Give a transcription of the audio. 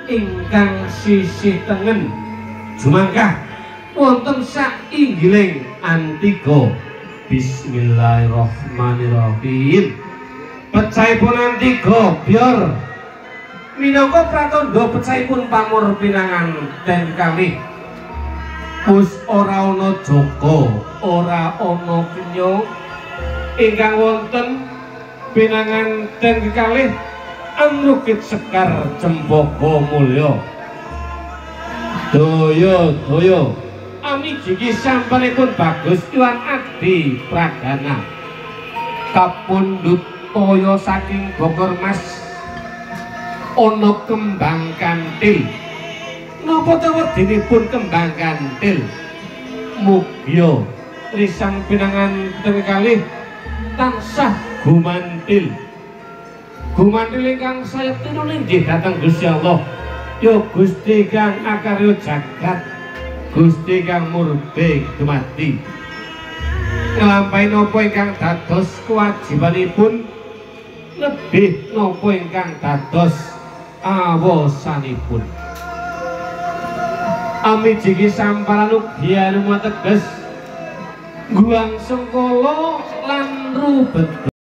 ingkang sisih tengen jumangkah wonten sainggiling antiga. Bismillahirrahmanirrahim. Pecahipun antiga biar minangka pratandha pecahipun pamor pinanganten kalih. Wis ora ana jaka, ora ana kenya ingkang wonten pinanganten kekalih amrukit sekar cempaka mulya. Daya-daya amijiki sampanipun Bagus Iwan Adi Pradana kapundhut toya saking Bogor Mas ana kembang kantil. Napa ta wedinipun kembang kantil? Mugya risang pinanganten kalih tansah gumantil. Gumantil ingkang sayekti nulinggih dhateng Gusti Allah. Ya Gusti kang akarya jagat, Gusti kang murbe dumadi. Nglampahi napa ingkang dados kewajibanipun, lebih napa ingkang dados awosanipun. Amijiki samparan ugi anumateges guang sengkala lan rubeda.